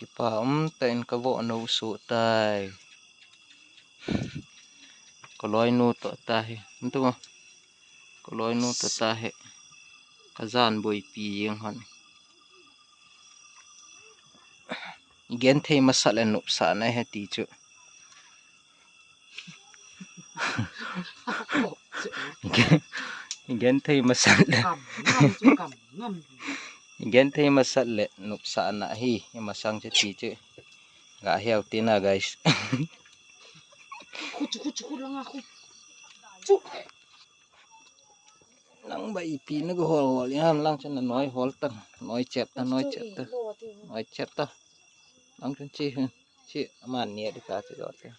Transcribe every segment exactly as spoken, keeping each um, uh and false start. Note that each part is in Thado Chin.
Kipa um tah in ka vohnou suh tai. Ka loinu toh tahi. Ntu mo. Ka loinu toh tahi. Ka jan boipi jeng hon. Genthei masat le nopsahna ahi ti chu. Genthei masat le. Genthei masat le nopsahna ahi. Masang chu ti chu. Ga hiau tina, guys. Khu chu, khu chu, khu langa khu. Chu. Nang ba ipi na ga hol hol, iham lang chun na noi hol tang, noi chep ta, noi chep ta, noi chep ta. Lang chun chi hin, chi aman nia di ka chi dot ta.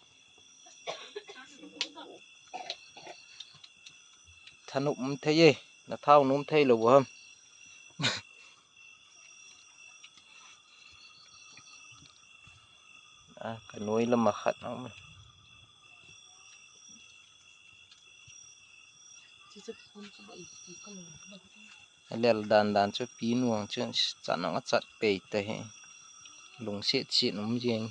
Thanop um thei e, na thao nom thei lo ham. A, ka noi lama khat a um. A lel dan dan chu pi nuang chu chan ang a chat pei ta hi. Lungset set um jeng.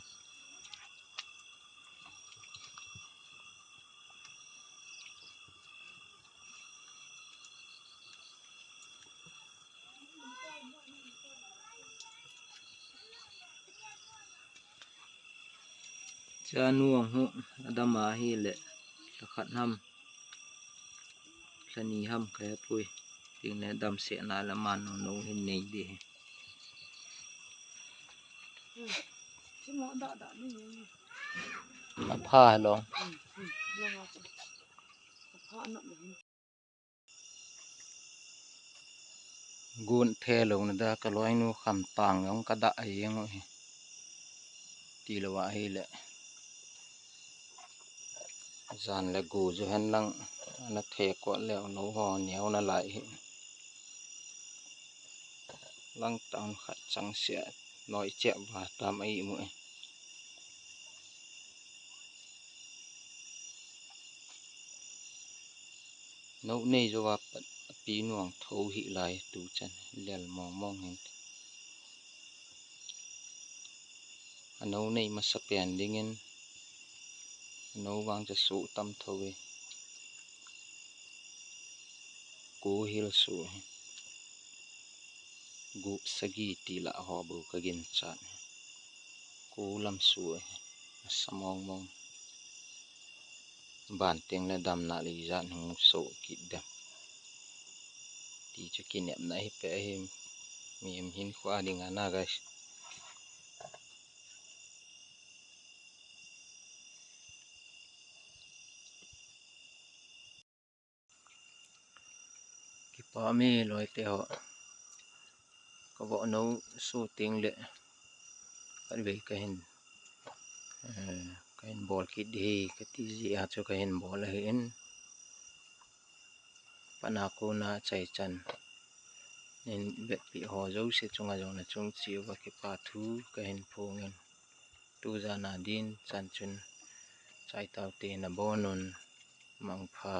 Chanu ang hu, adam a hi le, lha khat ham, lha ni ham ka he pui, ting le dam se na le man no no hin nei di. A pha lo. Gun the lo na da ka loinu kham tang jong ka da a jeng u hi. Ti lo a hi le. Jan le gu ju hen lang na the ko le no ho neo na lai hi. Lang tang khat chang sia noi che ba tam ai mu e. No nei jo va pat pi nuang tho hi lai tu chan lel mong mong hin. A no nei masa pen dingin a no vang cha su tam tho e. Ku hil su hi. Gup sagi ti la ho bu ka gin chat hi. Ku lam su hi. Asa mong mong. Ban teng le dam na le ijat hung so kit dem. Ti chu kinepna hi pe hi. Mi em hin khua ding a na, guys. Kipa mi loi te ho. Ka vohnou su ting le. Khat vei ka hin. Eh, ka hin bol kit di hi, ka ti ji a chu ka hin bol ahi in. Pana kona chai chan. Nin vetpi ho jouse chunga jong na chung chi uva kipa thu ka hin phong in. Tu jan a din chan chun chai tau te na bon un mangpha.